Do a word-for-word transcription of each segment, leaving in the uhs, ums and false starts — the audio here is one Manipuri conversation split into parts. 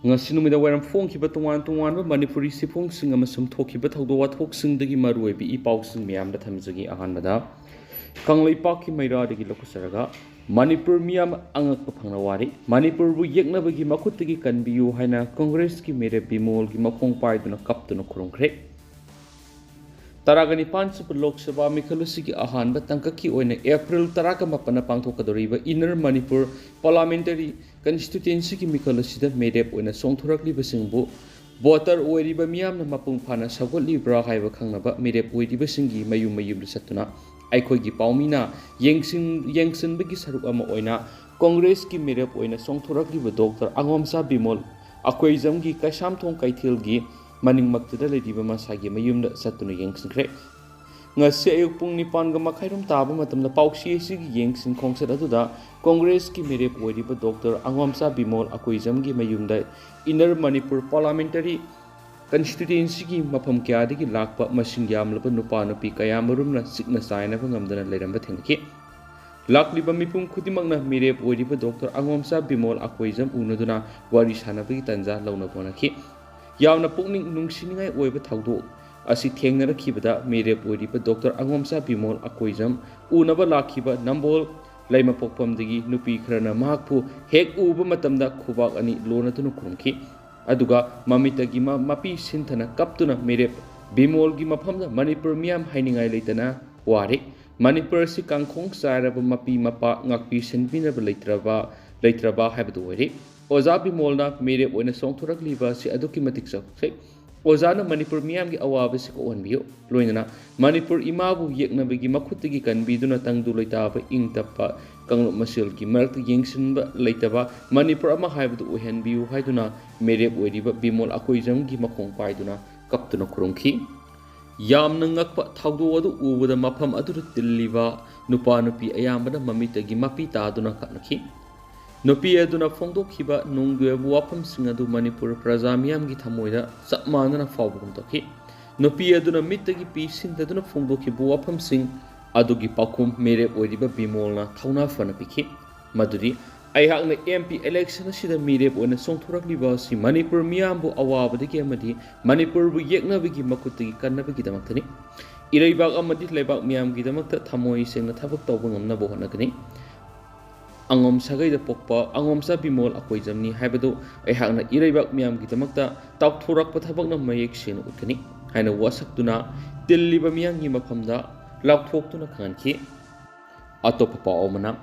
ꯉꯁꯤ ꯅꯨꯃꯤꯗꯥꯡ ꯋꯥꯏꯔꯝ ꯐꯣꯡꯈꯤꯕ ꯇꯣꯉꯥꯟ ꯇꯣꯉꯥꯟꯕ ꯃꯅꯤꯄꯨꯔꯤ ꯁꯤꯐꯣꯡꯁꯤꯡ ꯑꯃꯁꯨꯡ ꯊꯣꯛꯈꯤꯕ ꯊꯧꯗꯣꯛ ꯋꯥꯊꯣꯛꯁꯤꯡꯗꯒꯤ ꯃꯔꯨꯑꯣꯏꯕ ꯏ ꯄꯥꯎꯁꯤꯡ ꯃꯌꯥꯝꯗ ꯊꯝꯖꯒꯦ꯫ ꯑꯍꯥꯟꯕꯗ, ꯀꯪꯂꯩꯄꯥꯛꯀꯤ ꯃꯩꯔꯥꯗꯒꯤ ꯂꯧꯈꯠꯆꯔꯒ, ꯃꯅꯤꯄꯨꯔ ꯃꯤꯌꯥꯝ ꯑꯉꯛꯄ ꯐꯪꯅ ꯋꯥꯔꯤ꯫ ꯃꯅꯤꯄꯨꯔꯕꯨ ꯌꯦꯛꯅꯕꯒꯤ ꯃꯈꯨꯠꯇꯒꯤ ꯀꯟꯕꯤꯌꯨ ꯍꯥꯏꯅ ꯀꯪꯒ꯭ꯔꯦꯁꯀꯤ ꯃꯤꯔꯦꯞ ꯕꯤꯃꯣꯜꯒꯤ ꯃꯈꯣꯡ ꯄꯥꯏꯗꯨꯅ ꯀꯞꯇꯨꯅ ꯈꯨꯔꯨꯝꯈ꯭ꯔꯦ꯫ ꯇꯔꯥꯒ ꯅꯤꯄꯥꯟ ꯁꯨꯕ ꯂꯣꯛ ꯁꯚꯥ ꯃꯤꯈꯜ ꯑꯁꯤꯒꯤ ꯑꯍꯥꯟꯕ ꯇꯥꯡꯀꯛꯀꯤ ꯑꯣꯏꯅ ꯑꯦꯄ꯭ꯔꯤꯜ ꯇꯔꯥꯒ ꯃꯥꯄꯟꯗ ꯄꯥꯡꯊꯣꯛꯀꯗꯧꯔꯤꯕ ꯏꯟꯅꯔ ꯃꯅꯤꯄꯨꯔ ꯄꯥꯔꯂꯥꯃꯦꯟꯇꯔꯤ ꯀꯟꯁꯇꯤꯇ꯭ꯌꯨꯑꯦꯟꯁꯤꯒꯤ ꯃꯤꯈꯜ ꯑꯁꯤꯗ ꯃꯤꯔꯦꯞ ꯑꯣꯏꯅ ꯆꯣꯡꯊꯣꯔꯛꯂꯤꯕꯁꯤꯡꯕꯨ ꯚꯣꯇꯔ ꯑꯣꯏꯔꯤꯕ ꯃꯤꯌꯥꯝꯅ ꯃꯄꯨꯡ ꯐꯥꯅ ꯁꯧꯒꯠꯂꯤꯕ꯭ꯔꯥ ꯍꯥꯏꯕ ꯈꯪꯅꯕ ꯃꯤꯔꯦꯞ ꯑꯣꯏꯔꯤꯕꯁꯤꯡꯒꯤ ꯃꯌꯨꯝ ꯃꯌꯨꯝꯗ ꯆꯠꯇꯨꯅ ꯑꯩꯈꯣꯏꯒꯤ ꯄꯥꯎꯃꯤꯅ ꯌꯦꯡꯁꯤꯟ-, ꯌꯦꯡꯁꯤꯟꯕꯒꯤ ꯁꯔꯨꯛ ꯑꯃ ꯑꯣꯏꯅ ꯀꯣꯡꯒ꯭ꯔꯦꯁꯀꯤ ꯃꯤꯔꯦꯞ ꯑꯣꯏꯅ ꯆꯣꯡꯊꯣꯔꯛꯂꯤꯕ ꯗꯣꯛꯇꯔ ꯑꯉꯣꯝꯆꯥ ꯕꯤꯃꯣꯜ ꯑꯀꯣꯏꯖꯝꯒꯤ ꯀꯩꯁꯥꯝꯊꯣꯡ ꯀꯩꯊꯦꯜꯒꯤ ꯃꯅꯤꯡꯃꯛꯇꯗ ꯂꯩꯔꯤꯕ ꯃꯁꯥꯒꯤ ꯃꯌꯨꯝꯗ ꯆꯠꯇꯨꯅ ꯌꯦꯡꯁꯤꯟꯈ꯭ꯔꯦ꯫ ꯉꯁꯤ ꯑꯌꯨꯛ ꯄꯨꯡ ꯅꯤꯄꯥꯟꯒ ꯃꯈꯥꯏꯔꯣꯝ ꯇꯥꯕ ꯃꯇꯝꯗ ꯄꯥꯎꯆꯦ ꯑꯁꯤꯒꯤ ꯌꯦꯡꯁꯤꯟ ꯈꯣꯡꯆꯠ ꯑꯗꯨꯗ ꯀꯣꯡꯒ꯭ꯔꯦꯁꯀꯤ ꯃꯤꯔꯦꯞ ꯑꯣꯏꯔꯤꯕ ꯗꯣꯛꯇꯔ ꯑꯉꯣꯝꯆꯥ ꯕꯤꯃꯣꯜ ꯑꯀꯣꯏꯖꯝꯒꯤ ꯃꯌꯨꯝꯗ ꯏꯟꯅꯔ ꯃꯅꯤꯄꯨꯔ ꯄꯥꯔꯂꯥꯃꯦꯟꯇꯔꯤ ꯀꯟꯁꯇꯤꯇ꯭ꯌꯨꯑꯦꯟꯁꯤꯒꯤ ꯃꯐꯝ ꯀꯌꯥꯗꯒꯤ ꯂꯥꯛꯄ ꯃꯁꯤꯡ ꯌꯥꯝꯂꯕ ꯅꯨꯄꯥ ꯅꯨꯄꯤ ꯀꯌꯥꯃꯔꯨꯝꯅ ꯆꯤꯛꯅ ꯆꯥꯏꯅꯕ ꯉꯝꯗꯅ ꯂꯩꯔꯝꯕ ꯊꯦꯡꯅꯈꯤ꯫ ꯂꯥꯛꯂꯤꯕ ꯃꯤꯄꯨꯝ ꯈꯨꯗꯤꯡꯃꯛꯅ ꯃꯤꯔꯦꯞ ꯑꯣꯏꯔꯤꯕ ꯗꯣꯛꯇꯔ ꯑꯉꯣꯝꯆꯥ ꯕꯤꯃꯣꯜ ꯑꯀꯣꯏꯖꯝ ꯎꯅꯗꯨꯅ ꯋꯥꯔꯤ ꯁꯥꯟꯅꯕꯒꯤ ꯇꯥꯟꯖꯥ ꯂꯧꯅꯕ ꯍꯣꯠꯅꯈꯤ꯫ ꯌꯥꯝꯅ ꯄꯨꯛꯅꯤꯡ ꯅꯨꯡꯁꯤꯅꯤꯡꯉꯥꯏ ꯑꯣꯏꯕ ꯊꯧꯗꯣꯛ ꯑꯁꯤ ꯊꯦꯡꯅꯔꯛꯈꯤꯕꯗ ꯃꯤꯔꯦꯞ ꯑꯣꯏꯔꯤꯕ ꯗꯣꯛꯇꯔ ꯑꯉꯣꯝꯆꯥ ꯕꯤꯃꯣꯜ ꯑꯀꯣꯏꯖꯝ ꯎꯅꯕ ꯂꯥꯛꯈꯤꯕ ꯅꯝꯕꯣꯜ ꯂꯩꯃꯄꯣꯛꯐꯝꯗꯒꯤ ꯅꯨꯄꯤ ꯈꯔꯅ ꯃꯍꯥꯛꯄꯨ ꯍꯦꯛ ꯎꯕ ꯃꯇꯝꯗ ꯈꯨꯕꯥꯛ ꯑꯅꯤ ꯂꯣꯟꯅꯗꯨꯅ ꯈꯨꯔꯨꯝꯈꯤ꯫ ꯑꯗꯨꯒ ꯃꯃꯤꯠꯇꯒꯤ ꯃ-, ꯃꯄꯤ ꯁꯤꯟꯊꯅ ꯀꯞꯇꯨꯅ ꯃꯤꯔꯦꯞ ꯕꯤꯃꯣꯜꯒꯤ ꯃꯐꯝꯗ ꯃꯅꯤꯄꯨꯔ ꯃꯤꯌꯥꯝ ꯍꯥꯏꯅꯤꯡꯉꯥꯏ ꯂꯩꯇꯅ ꯋꯥꯔꯦ꯫ ꯃꯅꯤꯄꯨꯔ ꯑꯁꯤ ꯀꯥꯡꯈꯣꯡ ꯆꯥꯏꯔꯕ ꯃꯄꯤ ꯃꯄꯥ ꯉꯥꯛꯄꯤ ꯁꯦꯟꯕꯤꯅꯕ ꯂꯩꯇ꯭ꯔꯕ, ꯂꯩꯇ꯭ꯔꯕ ꯍꯥꯏꯕꯗꯨ ꯑꯣꯏꯔꯦ꯫ ꯑꯣꯖꯥ ꯕꯤꯃꯣꯜꯅ ꯃꯤꯔꯦꯞ ꯑꯣꯏꯅ ꯆꯣꯡꯊꯣꯔꯛꯂꯤꯕ ꯑꯁꯤ ꯑꯗꯨꯛꯀꯤ ꯃꯇꯤꯛ ꯆꯥꯎꯊꯣꯛꯆꯩ꯫ ꯑꯣꯖꯥꯅ ꯃꯅꯤꯄꯨꯔ ꯃꯤꯌꯥꯝꯒꯤ ꯑꯋꯥꯕꯁꯤ ꯀꯣꯛꯍꯟꯕꯤꯌꯨ꯫ ꯂꯣꯏꯅꯅ ꯃꯅꯤꯄꯨꯔ ꯏꯃꯥꯕꯨ ꯌꯦꯛꯅꯕꯒꯤ ꯃꯈꯨꯠꯇꯒꯤ ꯀꯟꯕꯤꯗꯨꯅ ꯇꯪꯗꯨ ꯂꯩꯇꯥꯕ, ꯏꯪ ꯇꯞꯄ, ꯀꯥꯡꯂꯨꯞ ꯃꯁꯦꯜꯒꯤ ꯃꯔꯛꯇ ꯌꯦꯡꯁꯤꯟꯕ ꯂꯩꯇꯕ ꯃꯅꯤꯄꯨꯔ ꯑꯃ ꯍꯥꯏꯕꯗꯨ ꯑꯣꯏꯍꯟꯕꯤꯌꯨ ꯍꯥꯏꯗꯨꯅ ꯃꯤꯔꯦꯞ ꯑꯣꯏꯔꯤꯕ ꯕꯤꯃꯣꯜ ꯑꯀꯣꯏꯖꯝꯒꯤ ꯃꯈꯣꯡ ꯄꯥꯏꯗꯨꯅ ꯀꯞꯇꯨꯅ ꯈꯨꯔꯨꯝꯈꯤ꯫ ꯌꯥꯝꯅ ꯉꯛꯄ ꯊꯧꯗꯣꯛ ꯑꯗꯨ ꯎꯕꯗ ꯃꯐꯝ ꯑꯗꯨꯗ ꯇꯤꯜꯂꯤꯕ ꯅꯨꯄꯥ ꯅꯨꯄꯤ ꯑꯌꯥꯝꯕꯅ ꯃꯃꯤꯠꯇꯒꯤ ꯃꯄꯤ ꯇꯥꯗꯨꯅ ꯀꯞꯅꯈꯤ꯫ ꯅꯨꯄꯤ ꯑꯗꯨꯅ ꯐꯣꯡꯗꯣꯛꯈꯤꯕ ꯅꯨꯡꯒꯤ ꯑꯣꯏꯕ ꯋꯥꯐꯝꯁꯤꯡ ꯑꯗꯨ ꯃꯅꯤꯄꯨꯔ ꯄ꯭ꯔꯖꯥ ꯃꯤꯌꯥꯝꯒꯤ ꯊꯃꯣꯏꯗ ꯆꯞ ꯃꯥꯟꯅꯅ ꯐꯥꯎꯕꯒꯨꯝ ꯇꯧꯈꯤ꯫ ꯅꯨꯄꯤ ꯑꯗꯨꯅ ꯃꯤꯠꯇꯒꯤ ꯄꯤ ꯁꯤꯟꯊꯗꯨꯅ ꯐꯣꯡꯗꯣꯛꯈꯤꯕ ꯋꯥꯐꯝꯁꯤꯡ ꯑꯗꯨꯒꯤ ꯄꯥꯎꯈꯨꯝ ꯃꯤꯔꯦꯞ ꯑꯣꯏꯔꯤꯕ ꯕꯤꯃꯣꯜꯅ ꯊꯧꯅꯥ ꯐꯅ ꯄꯤꯈꯤ꯫ ꯃꯗꯨꯗꯤ ꯑꯩꯍꯥꯛꯅ M P election ꯑꯁꯤꯗ ꯃꯤꯔꯦꯞ ꯑꯣꯏꯅ ꯆꯣꯡꯊꯣꯔꯛꯂꯤꯕ ꯑꯁꯤ ꯃꯅꯤꯄꯨꯔ ꯃꯤꯌꯥꯝꯕꯨ ꯑꯋꯥꯕꯗꯒꯤ ꯑꯃꯗꯤ ꯃꯅꯤꯄꯨꯔꯕꯨ ꯌꯦꯛꯅꯕꯒꯤ ꯃꯈꯨꯠꯇꯒꯤ ꯀꯟꯅꯕꯒꯤꯗꯃꯛꯇꯅꯤ꯫ ꯏꯔꯩꯕꯥꯛ ꯑꯃꯗꯤ ꯂꯩꯕꯥꯛ ꯃꯤꯌꯥꯝꯒꯤꯗꯃꯛꯇ ꯊꯃꯣꯏ ꯁꯦꯡꯅ ꯊꯕꯛ ꯇꯧꯕ ꯉꯝꯅꯕ ꯍꯣꯠꯅꯒꯅꯤ꯫ ꯑꯉꯣꯝ ꯁꯥꯒꯩꯗ ꯄꯣꯛꯄ ꯑꯉꯣꯝꯆꯥ ꯕꯤꯃꯣꯜ ꯑꯩꯈꯣꯏ ꯖꯝꯅꯤ ꯍꯥꯏꯕꯗꯨ ꯑꯩꯍꯥꯛꯅ ꯏꯔꯩꯕꯥꯛ ꯃꯤꯌꯥꯝꯒꯤꯗꯃꯛꯇ ꯇꯥꯎꯊꯣꯔꯛꯄ ꯊꯕꯛꯅ ꯃꯌꯦꯛ ꯁꯦꯡꯅ ꯎꯠꯀꯅꯤ ꯍꯥꯏꯅ ꯋꯥꯁꯛꯇꯨꯅ ꯇꯤꯜꯂꯤꯕ ꯃꯤꯌꯥꯝꯒꯤ ꯃꯐꯝꯗ ꯂꯥꯎꯊꯣꯛꯇꯨꯅ ꯈꯪꯍꯟꯈꯤ꯫ ꯑꯇꯣꯞꯄ ꯄꯥꯎ ꯑꯃꯅ,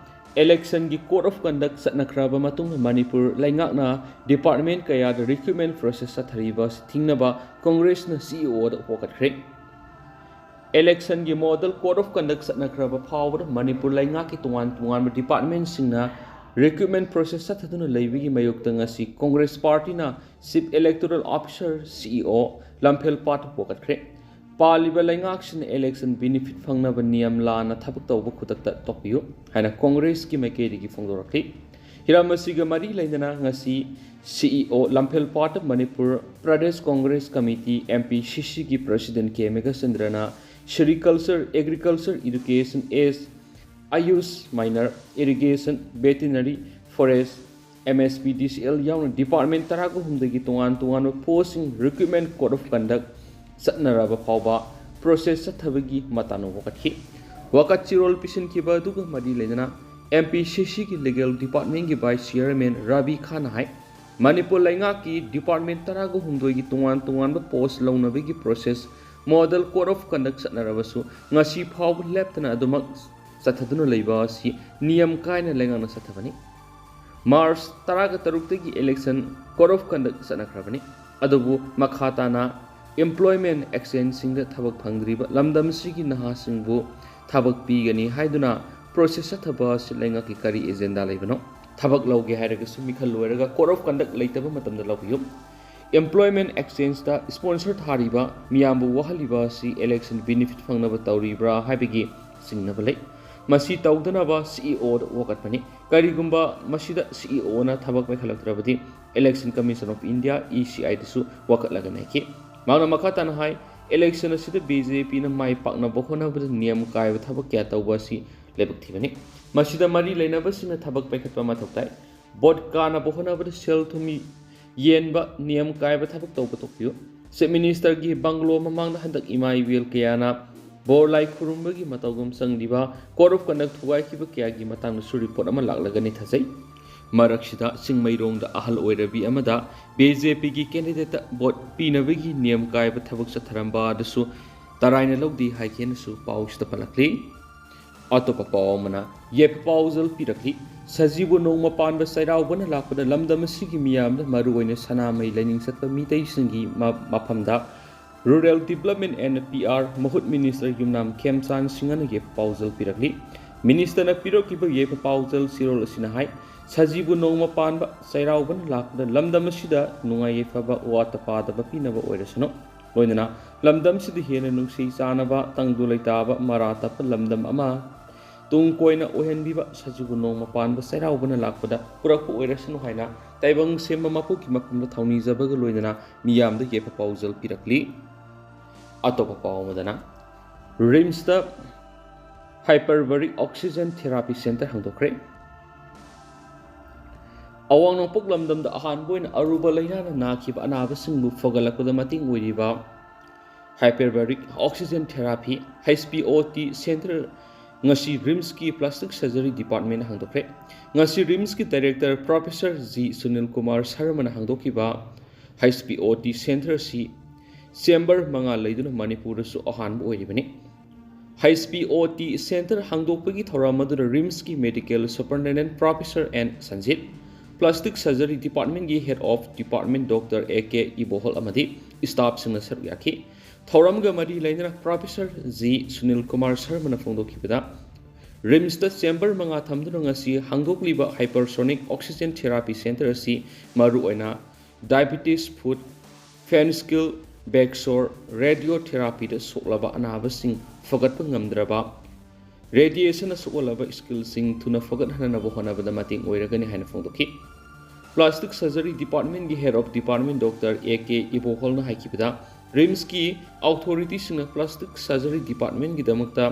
electionꯒꯤ code of conduct ꯆꯠꯅꯈ꯭ꯔꯕ ꯃꯇꯨꯡꯗ ꯃꯅꯤꯄꯨꯔ ꯂꯩꯉꯥꯛꯅ department ꯀꯌꯥꯗ recruitment process ꯆꯠꯊꯔꯤꯕ ꯑꯁꯤ ꯊꯤꯡꯅꯕ ꯀꯣꯡꯒ꯭ꯔꯦꯁꯅ CEOꯗ ꯋꯥꯀꯠꯈ꯭ꯔꯦ꯫ Electionꯒꯤ model code of conduct ꯆꯠꯅꯈ꯭ꯔꯕ ꯐꯥꯎꯕꯗ ꯃꯅꯤꯄꯨꯔ ꯂꯩꯉꯥꯛꯀꯤ ꯇꯣꯉꯥꯟ ꯇꯣꯉꯥꯟꯕ departmentꯁꯤꯡꯅ recruitment process ꯆꯠꯊꯗꯨꯅ ꯂꯩꯕꯒꯤ ꯃꯥꯌꯣꯛꯇ ꯉꯁꯤ Congress ꯄꯥꯔꯇꯤꯅ Chief Electoral Officer, CEO, Lamphel ꯄꯥꯠꯇ ꯋꯥꯀꯠꯈ꯭ꯔꯦ꯫ ꯄꯥꯜꯂꯤꯕ ꯂꯩꯉꯥꯛꯁꯤꯅ election benefit ꯐꯪꯅꯕ ꯅꯤꯌꯝ ꯂꯥꯟꯅ ꯊꯕꯛ ꯇꯧꯕ ꯈꯨꯗꯛꯇ ꯇꯣꯛꯄꯤꯌꯨ ꯍꯥꯏꯅ ꯀꯣꯡꯒ꯭ꯔꯦꯁꯀꯤ ꯃꯥꯏꯀꯩꯗꯒꯤ ꯐꯣꯡꯗꯣꯔꯛꯈꯤ꯫ ꯍꯤꯔꯝ ꯑꯁꯤꯒ ꯃꯔꯤ ꯂꯩꯅꯅ ꯉꯁꯤ CEO ꯂꯝꯐꯦꯜ ꯄꯥꯠꯇ ꯃꯅꯤꯄꯨꯔ ꯄ꯭ꯔꯗꯦꯁ ꯀꯣꯡꯒ꯭ꯔꯦꯁ ꯀꯃꯤꯇꯤ, MPCCꯒꯤ President K ꯃꯦꯘꯆꯟꯗ꯭ꯔꯅ Sericulture, Agriculture, Education, ACE, AYUSH, Minor, Irrigation, Veterinary, Forest, MSPDCL ꯌꯥꯎꯅ department ꯇꯔꯥꯒ ꯍꯨꯝꯗꯣꯏꯒꯤ ꯇꯣꯉꯥꯟ ꯇꯣꯉꯥꯟꯕ postꯁꯤꯡ recruitment code of conduct ꯆꯠꯅꯔꯕ ꯐꯥꯎꯕ process ꯆꯠꯊꯕꯒꯤ ꯃꯇꯥꯡꯗ ꯋꯥꯀꯠꯈꯤ꯫ ꯋꯥꯀꯠ ꯆꯤꯔꯣꯜ ꯄꯤꯁꯤꯟꯈꯤꯕ ꯑꯗꯨꯒ ꯃꯔꯤ ꯂꯩꯅꯅ MPCCꯒꯤ legal departmentꯀꯤ Vice Chairman ꯔꯥꯕꯤ ꯈꯥꯟꯅ ꯍꯥꯏ, ꯃꯅꯤꯄꯨꯔ ꯂꯩꯉꯥꯛꯀꯤ department ꯇꯔꯥꯒ ꯍꯨꯝꯗꯣꯏꯒꯤ ꯇꯣꯉꯥꯟ ꯇꯣꯉꯥꯟꯕ post ꯂꯧꯅꯕꯒꯤ process model code of conduct ꯆꯠꯅꯔꯕꯁꯨ ꯉꯁꯤ ꯐꯥꯎꯕ ꯂꯦꯞꯇꯅ ꯑꯗꯨꯃꯛ ꯆꯠꯊꯗꯨꯅ ꯂꯩꯕ ꯑꯁꯤ ꯅꯤꯌꯝ ꯀꯥꯏꯅ ꯂꯩꯉꯥꯛꯅ ꯆꯠꯊꯕꯅꯤ꯫ March ꯇꯔꯥꯒ ꯇꯔꯨꯛꯇꯒꯤ election code of conduct ꯆꯠꯅꯈ꯭ꯔꯕꯅꯤ꯫ ꯑꯗꯨꯕꯨ ꯃꯈꯥ ꯇꯥꯅ employment exchangeꯁꯤꯡꯗ ꯊꯕꯛ ꯐꯪꯗ꯭ꯔꯤꯕ ꯂꯝꯗꯝꯁꯤꯒꯤ ꯅꯍꯥꯁꯤꯡꯕꯨ ꯊꯕꯛ ꯄꯤꯒꯅꯤ ꯍꯥꯏꯗꯨꯅ process ꯆꯠꯊꯕ ꯑꯁꯤ ꯂꯩꯉꯥꯛꯀꯤ ꯀꯔꯤ agenda ꯂꯩꯕꯅꯣ? ꯊꯕꯛ ꯂꯧꯒꯦ ꯍꯥꯏꯔꯒꯁꯨ ꯃꯤꯈꯜ ꯂꯣꯏꯔꯒ code of conduct ꯂꯩꯇꯕ ꯃꯇꯝꯗ ꯂꯧꯕꯤꯌꯨ꯫ Employment exchangeꯇ sponsor ꯊꯥꯔꯤꯕ ꯃꯤꯌꯥꯝꯕꯨ ꯋꯥꯍꯜꯂꯤꯕ ꯑꯁꯤ election benefit ꯐꯪꯅꯕ ꯇꯧꯔꯤꯕ꯭ꯔꯥ ꯍꯥꯏꯕꯒꯤ ꯆꯤꯡꯅꯕ ꯂꯩ꯫ ꯃꯁꯤ ꯇꯧꯗꯅꯕ CEOꯗ ꯋꯥꯀꯠꯄꯅꯤ꯫ ꯀꯔꯤꯒꯨꯝꯕ ꯃꯁꯤꯗ CEOꯅ ꯊꯕꯛ ꯄꯥꯏꯈꯠꯂꯛꯇ꯭ꯔꯕꯗꯤ Election Commission of India, ECIꯗꯁꯨ ꯋꯥꯀꯠꯂꯒꯅꯤ ꯍꯥꯏꯈꯤ꯫ ꯃꯍꯥꯛꯅ ꯃꯈꯥ ꯇꯥꯅ ꯍꯥꯏ, election ꯑꯁꯤꯗ BJPꯅ ꯃꯥꯏ ꯄꯥꯛꯅꯕ ꯍꯣꯠꯅꯕꯗ ꯅꯤꯌꯝ ꯀꯥꯏꯕ ꯊꯕꯛ ꯀꯌꯥ ꯇꯧꯕ ꯑꯁꯤ ꯂꯥꯏꯕꯛ ꯊꯤꯕꯅꯤ꯫ ꯃꯁꯤꯗ ꯃꯔꯤ ꯂꯩꯅꯕꯁꯤꯡꯅ ꯊꯕꯛ ꯄꯥꯏꯈꯠꯄ ꯃꯊꯧ ꯇꯥꯏ꯫ ꯚꯣꯠ ꯀꯥꯅꯕ ꯍꯣꯠꯅꯕꯗ ꯁꯦꯜ ꯊꯨꯝ ꯌꯦꯟꯕ, ꯅꯤꯌꯝ ꯀꯥꯏꯕ ꯊꯕꯛ ꯇꯧꯕ ꯇꯣꯛꯄꯤꯌꯨ꯫ Chief Ministerꯒꯤ bungalow ꯃꯃꯥꯡꯗ ꯍꯟꯗꯛ ꯏꯃꯥ ꯏꯕꯦꯜ ꯀꯌꯥꯅ ꯕꯣꯔ ꯂꯥꯏ ꯈꯨꯔꯨꯝꯕꯒꯤ ꯃꯇꯧꯒꯨꯝ ꯆꯪꯂꯤꯕ code of conduct ꯊꯨꯒꯥꯏꯈꯤꯕ ꯀꯌꯥꯒꯤ ꯃꯇꯥꯡꯗꯁꯨ report ꯑꯃ ꯂꯥꯛꯂꯒꯅꯤ ꯊꯥꯖꯩ꯫ ꯃꯔꯛꯁꯤꯗ ꯆꯤꯡꯃꯩꯔꯣꯡꯗ ꯑꯍꯜ ꯑꯣꯏꯔꯕꯤ ꯑꯃꯗ BJPꯒꯤ candidateꯇ ꯚꯣꯠ ꯄꯤꯅꯕꯒꯤ ꯅꯤꯌꯝ ꯀꯥꯏꯕ ꯊꯕꯛ ꯆꯠꯊꯔꯝꯕ ꯑꯗꯨꯁꯨ ꯇꯔꯥꯏꯅ ꯂꯧꯗꯦ ꯍꯥꯏꯈꯤꯅꯁꯨ ꯄꯥꯎꯁꯤꯗ ꯄꯜꯂꯛꯂꯤ꯫ ꯑꯇꯣꯞꯄ ꯄꯥꯎ ꯑꯃꯅ ꯌꯥꯏꯐ ꯄꯥꯎꯖꯦꯜ ꯄꯤꯔꯛꯂꯤ꯫ ꯁꯖꯤꯕꯨ ꯅꯣꯡꯃ ꯄꯥꯟꯕ ꯆꯩꯔꯥꯎꯕꯅ ꯂꯥꯛꯄꯗ ꯂꯝꯗꯝ ꯑꯁꯤꯒꯤ ꯃꯤꯌꯥꯝꯗ, ꯃꯔꯨꯑꯣꯏꯅ ꯁꯅꯥꯃꯍꯤ ꯂꯥꯏꯅꯤꯡ ꯆꯠꯄ ꯃꯤꯇꯩꯁꯤꯡꯒꯤ ꯃ-, ꯃꯐꯝꯗ Rural Development and PR ꯃꯍꯨꯠ Minister ꯌꯨꯝꯅꯥꯝ ꯈꯦꯝꯆꯥꯟ ꯁꯤꯡꯍꯅ ꯌꯥꯏꯐ ꯄꯥꯎꯖꯦꯜ ꯄꯤꯔꯛꯂꯤ꯫ Ministerꯅ ꯄꯤꯔꯛꯈꯤꯕ ꯌꯥꯏꯐ ꯄꯥꯎꯖꯦꯜ ꯆꯦꯔꯣꯜ ꯑꯁꯤꯅ ꯍꯥꯏ, ꯁꯖꯤꯕꯨ ꯅꯣꯡꯃ ꯄꯥꯟꯕ ꯆꯩꯔꯥꯎꯕꯅ ꯂꯥꯛꯄꯗ ꯂꯝꯗꯝ ꯑꯁꯤꯗ ꯅꯨꯡꯉꯥꯏ ꯌꯥꯏꯐꯕ, ꯋꯥꯠꯇ ꯄꯥꯗꯕ ꯄꯤꯅꯕ ꯑꯣꯏꯔꯁꯅꯨ꯫ ꯂꯣꯏꯅꯅ ꯂꯝꯗꯝꯁꯤꯗ ꯍꯦꯟꯅ ꯅꯨꯡꯁꯤ ꯆꯥꯟꯅꯕ, ꯇꯪꯗꯨ ꯂꯩꯇꯥꯕ, ꯃꯔꯥ ꯇꯞꯄ ꯂꯝꯗꯝ ꯑꯃ, ꯇꯨꯡ ꯀꯣꯏꯅ ꯑꯣꯏꯍꯟꯕꯤꯕ ꯁꯖꯤꯕꯨ ꯅꯣꯡꯃ ꯄꯥꯟꯕ ꯆꯩꯔꯥꯎꯕꯅ ꯂꯥꯛꯄꯗ ꯄꯨꯔꯛꯄ ꯑꯣꯏꯔꯁꯅꯨ ꯍꯥꯏꯅ ꯇꯥꯏꯕꯪ ꯁꯦꯝꯕ ꯃꯄꯨꯒꯤ ꯃꯐꯝꯗ ꯊꯧꯅꯤꯖꯕꯒ ꯂꯣꯏꯅꯅ ꯃꯤꯌꯥꯝꯗ ꯌꯥꯏꯐ ꯄꯥꯎꯖꯦꯜ ꯄꯤꯔꯛꯂꯤ꯫ ꯑꯇꯣꯞꯄ ꯄꯥꯎ ꯑꯃꯗꯅ, RIMSꯇ Hyperbaric Oxygen Therapy Center ꯍꯥꯡꯗꯣꯛꯈ꯭ꯔꯦ꯫ ꯑꯋꯥꯡ ꯅꯣꯡꯄꯣꯛ ꯂꯝꯗꯝꯗ ꯑꯍꯥꯟꯕ ꯑꯣꯏꯅ ꯑꯔꯨꯕ ꯂꯥꯏꯅꯥꯅ ꯅꯥꯈꯤꯕ ꯑꯅꯥꯕꯁꯤꯡꯕꯨ ꯐꯒꯠꯂꯛꯄꯗ ꯃꯇꯦꯡ ꯑꯣꯏꯔꯤꯕ Hyperbaric Oxygen Therapy, HPOT, Center ꯉꯁꯤ RIMSꯀꯤ Plastic Surgery Department ꯍꯥꯡꯗꯣꯛꯈ꯭ꯔꯦ꯫ ꯉꯁꯤ RIMSꯀꯤ Director Professor G Sunil Kumar ꯁꯔꯃꯅ ꯍꯥꯡꯗꯣꯛꯈꯤꯕ HPOT Center ꯑꯁꯤ chamber ꯃꯉꯥ ꯂꯩꯗꯨꯅ ꯃꯅꯤꯄꯨꯔꯗꯁꯨ ꯑꯍꯥꯟꯕ ꯑꯣꯏꯔꯤꯕꯅꯤ꯫ HPOT Center ꯍꯥꯡꯗꯣꯛꯄꯒꯤ ꯊꯧꯔꯝ ꯑꯗꯨꯗ RIMSꯀꯤ Medical Superintendent Professor N Sanjit, Plastic Surgery Departmentꯀꯤ Head of Department Doctor A K ꯏꯕꯣꯍꯣꯜ ꯑꯃꯗꯤ staffꯁꯤꯡꯅ ꯁꯔꯨꯛ ꯌꯥꯈꯤ꯫ ꯊꯧꯔꯝꯒ ꯃꯔꯤ ꯂꯩꯅꯅ Professor G Sunil Kumar ꯁꯔꯃꯅ ꯐꯣꯡꯗꯣꯛꯈꯤꯕꯗ, RIMSꯇ chamber ꯃꯉꯥ ꯊꯝꯗꯨꯅ ꯉꯁꯤ ꯍꯥꯡꯗꯣꯛꯂꯤꯕ Hypersonic Oxygen Therapy Center ꯑꯁꯤ ꯃꯔꯨꯑꯣꯏꯅ diabetes, foot, pharyngeal, back sore, radiotherapyꯗ ꯁꯣꯛꯂꯕ ꯑꯅꯥꯕꯁꯤꯡ ꯐꯒꯠꯄ ꯉꯝꯗ꯭ꯔꯕ, radiationꯅ ꯁꯣꯛꯍꯜꯂꯕ skillꯁꯤꯡ ꯊꯨꯅ ꯐꯒꯠꯍꯟꯅꯕ ꯍꯣꯠꯅꯕꯗ ꯃꯇꯦꯡ ꯑꯣꯏꯔꯒꯅꯤ ꯍꯥꯏꯅ ꯐꯣꯡꯗꯣꯛꯈꯤ꯫ Plastic Surgery Departmentꯀꯤ Head of Department Doctor A K ꯏꯕꯣꯍꯣꯜꯅ ꯍꯥꯏꯈꯤꯕꯗ, RIMSꯀꯤ authorityꯁꯤꯡꯅ Plastic Surgery Departmentꯀꯤꯗꯃꯛꯇ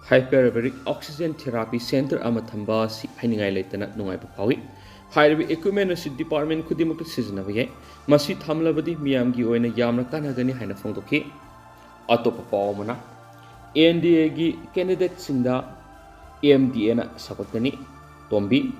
Hyperbaric Oxygen Therapy Center ꯑꯃ ꯊꯝꯕ ꯑꯁꯤ ꯍꯥꯏꯅꯤꯡꯉꯥꯏ ꯂꯩꯇꯅ ꯅꯨꯡꯉꯥꯏꯕ ꯐꯥꯎꯏ꯫ ꯍꯥꯏꯔꯤꯕ equipment ꯑꯁꯤ department ꯈꯨꯗꯤꯡꯃꯛꯇ ꯁꯤꯖꯤꯟꯅꯕ ꯌꯥꯏ꯫ ꯃꯁꯤ ꯊꯝꯂꯕꯗꯤ ꯃꯤꯌꯥꯝꯒꯤ ꯑꯣꯏꯅ ꯌꯥꯝꯅ ꯀꯥꯟꯅꯒꯅꯤ ꯍꯥꯏꯅ ꯐꯣꯡꯗꯣꯛꯈꯤ꯫ ꯑꯇꯣꯞꯄ ꯄꯥꯎ ꯑꯃꯅ, N D A ꯒꯤ candidateꯁꯤꯡꯗ M D Aꯅ ꯁꯧꯒꯠꯀꯅꯤ꯫ ꯇꯣꯝꯕꯤ,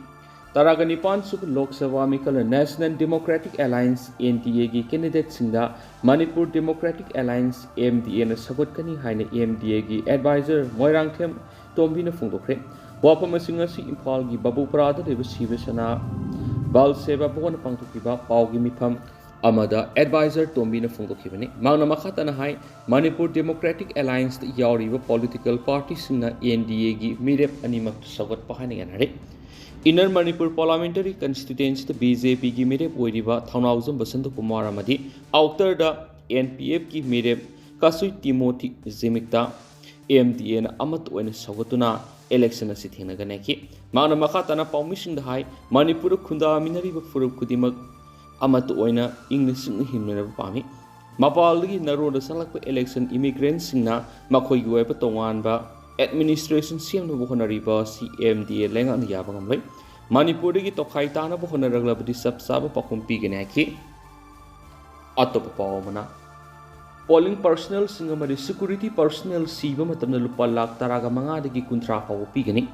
ꯇꯔꯥꯒ ꯅꯤꯄꯥꯟ ꯁꯨꯕ Lok Sabha ꯃꯤꯈꯜꯅ National Democratic Alliance, N D A ꯒꯤ candidateꯁꯤꯡꯗ Manipur Democratic Alliance, M D Aꯅ ꯁꯧꯒꯠꯀꯅꯤ ꯍꯥꯏꯅ M D Aꯒꯤ advisor ꯃꯣꯏꯔꯥꯡꯊꯦꯝ ꯇꯣꯝꯕꯤꯅ ꯐꯣꯡꯗꯣꯛꯈ꯭ꯔꯦ꯫ ꯋꯥꯐꯝ ꯑꯁꯤ ꯉꯁꯤ ꯏꯝꯐꯥꯜꯒꯤ ꯕꯕꯨꯄꯨꯔꯥꯗ ꯂꯩꯕ ꯁꯤꯕ ꯁꯦꯅꯥ ꯕꯥꯜ ꯁꯦꯕꯥ ꯚꯕꯟꯗ ꯄꯥꯡꯊꯣꯛꯈꯤꯕ ꯄꯥꯎꯒꯤ ꯃꯤꯐꯝ ꯑꯃꯗ advisor ꯇꯣꯝꯕꯤꯅ ꯐꯣꯡꯗꯣꯛꯈꯤꯕꯅꯤ꯫ ꯃꯍꯥꯛꯅ ꯃꯈꯥ ꯇꯥꯅ ꯍꯥꯏ, ꯃꯅꯤꯄꯨꯔ Democratic Allianceꯇ ꯌꯥꯎꯔꯤꯕ political partyꯁꯤꯡꯅ N D Aꯒꯤ ꯃꯤꯔꯦꯞ ꯑꯅꯤꯃꯛꯇ ꯁꯧꯒꯠꯄ ꯍꯥꯏꯅ ꯌꯥꯅꯔꯤ꯫ Inner Manipur Parliamentary Constituencyꯗ B J Pꯒꯤ ꯃꯤꯔꯦꯞ ꯑꯣꯏꯔꯤꯕ ꯊꯧꯅꯥꯎꯖꯝ ꯕꯁꯟꯇ ꯀꯨꯃꯥꯔ ꯑꯃꯗꯤ Outerꯗ N P Fꯀꯤ ꯃꯤꯔꯦꯞ ꯀꯁꯨꯏ ꯇꯤꯃꯣꯊꯤ ꯖꯤꯃꯤꯛꯇ M D Aꯅ ꯑꯃꯠꯇ ꯑꯣꯏꯅ ꯁꯧꯒꯠꯇꯨꯅ election ꯑꯁꯤ ꯊꯦꯡꯅꯒꯅꯤ ꯍꯥꯏꯈꯤ꯫ ꯃꯍꯥꯛꯅ ꯃꯈꯥ ꯇꯥꯅ ꯄꯥꯎꯃꯤꯁꯤꯡꯗ ꯍꯥꯏ, ꯃꯅꯤꯄꯨꯔꯗ ꯈꯨꯟꯗꯥꯃꯤꯟꯅꯔꯤꯕ ꯐꯨꯔꯨꯞ ꯈꯨꯗꯤꯡꯃꯛ ꯑꯃꯠꯇ ꯑꯣꯏꯅ ꯏꯪꯅ ꯆꯤꯛꯅ ꯍꯤꯡꯃꯤꯟꯅꯕ ꯄꯥꯝꯃꯤ꯫ ꯃꯄꯥꯟꯗꯒꯤ ꯅꯔꯣꯟꯗ ꯆꯪꯂꯛꯄ election immigrantꯁꯤꯡꯅ ꯃꯈꯣꯏꯒꯤ ꯑꯣꯏꯕ ꯇꯣꯉꯥꯟꯕ administration ꯁꯦꯝꯅꯕ ꯍꯣꯠꯅꯔꯤꯕ ꯑꯁꯤ M D A ꯂꯩꯉꯥꯛꯅ ꯌꯥꯕ ꯉꯝꯂꯣꯏ꯫ ꯃꯅꯤꯄꯨꯔꯗꯒꯤ ꯇꯣꯈꯥꯏ ꯇꯥꯅꯕ ꯍꯣꯠꯅꯔꯛꯂꯕꯗꯤ ꯆꯞ ꯆꯥꯕ ꯄꯥꯎꯈꯨꯝ ꯄꯤꯒꯅꯤ ꯍꯥꯏꯈꯤ꯫ ꯑꯇꯣꯞꯄ ꯄꯥꯎ ꯑꯃꯅ, polling personnelꯁꯤꯡ ꯑꯃꯗꯤ security personnel ꯁꯤꯕ ꯃꯇꯝꯗ ꯂꯨꯄꯥ ꯂꯥꯈ ꯇꯔꯥꯒ ꯃꯉꯥꯗꯒꯤ ꯀꯨꯟꯊ꯭ꯔꯥ ꯐꯥꯎꯕ ꯄꯤꯒꯅꯤ꯫